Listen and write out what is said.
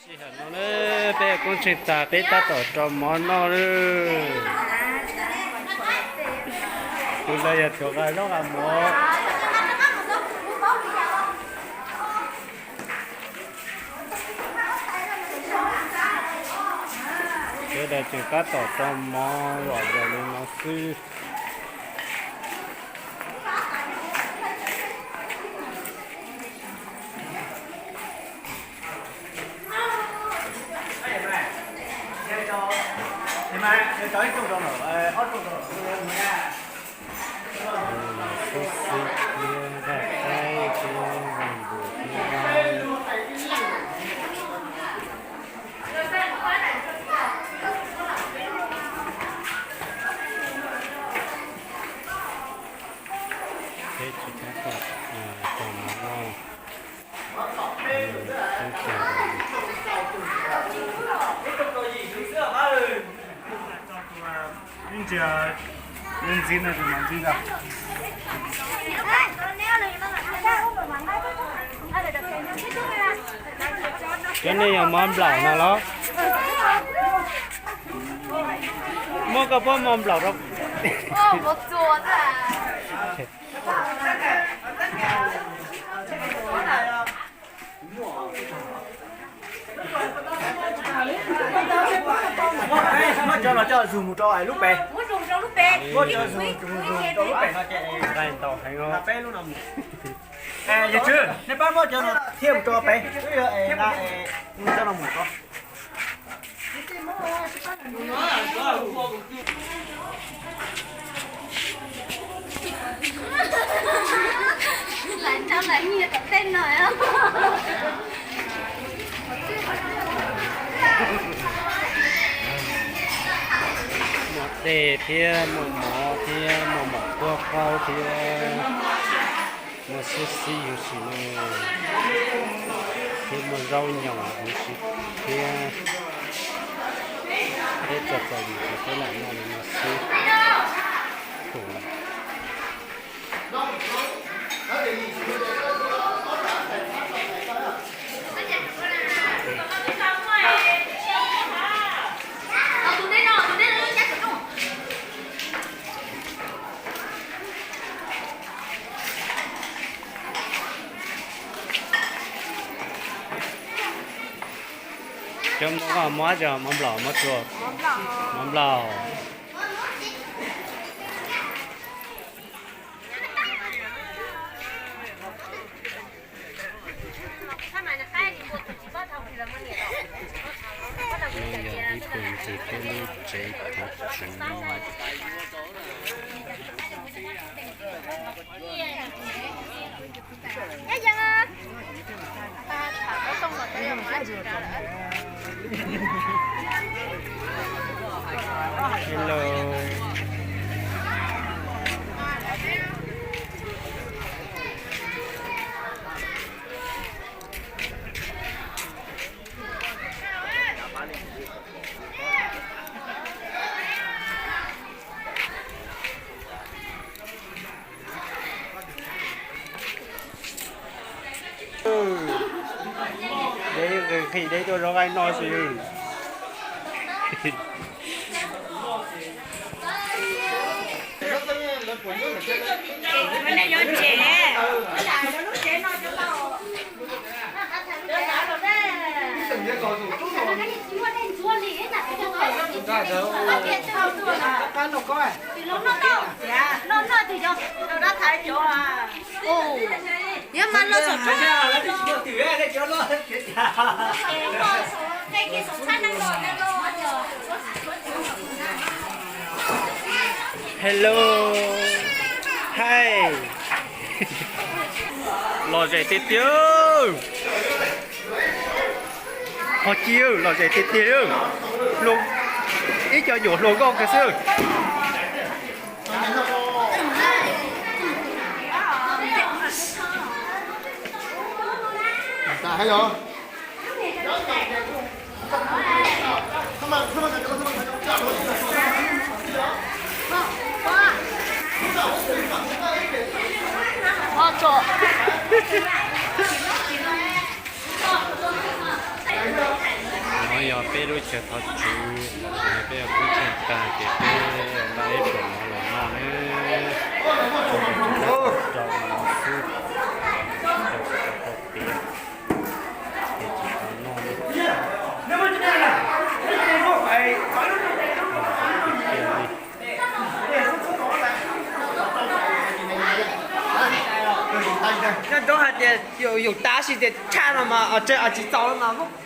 Tsis hais no na, peb koob tsheej tag peb tab tom rau mov noj lawm. Tus ntawd yog tshuav nqa zaub nqa mov. Sawv daws tseem tab tom rau mov los zoo li no xwb. Xib xib thiab vaj qaib thiab vaj npus thiab zaub. Peb tsis tab tom rau mov noj. Cov nej yog mov nplaum no los? Muab koj pob mov nplaum rau. Muab cov no coj zug mus rau lub pem. Muab cov zug, zug rau lub pem no ces nqaij ntau heev os. Yawg Tswb, nej pab muab cov no thiaj mus rau pem, wb yog nqa cov no mus rau. Muaj dej thiab muaj mov thiab muaj mov kuab qaub thiab muaj xib xib huv si no thiab muaj zaub nyoos huv si thiab. Peb txog txog yus ces peb lam noj li no xwb. Tus lawm. Cov mov ko mov dab tsi? Mov nplaum, mov tsuas? Mov nplaum. No yog ib tug ntxiv peb lub tsev tus tswv. Hello. Deb nqhis deb tuaj zaub qaib noj xwb. Yuav mas los saum tsob. Hello. Hi. Lom zem tiag tiag. Qhov ci lom zem tiag tiag. Ib co nyuam hluas nkauj kiag xwb. Peb lub chaw thov tswv, peb ua peb tsheej tag ces peb npaj ib pluag mov los noj nawb. Rau no xwb, rau tsis tau tiav, ces tsis tau noj li. Nyob rau hais tias yus yus tav sis tias tshaj no mas tsis txaus no mas.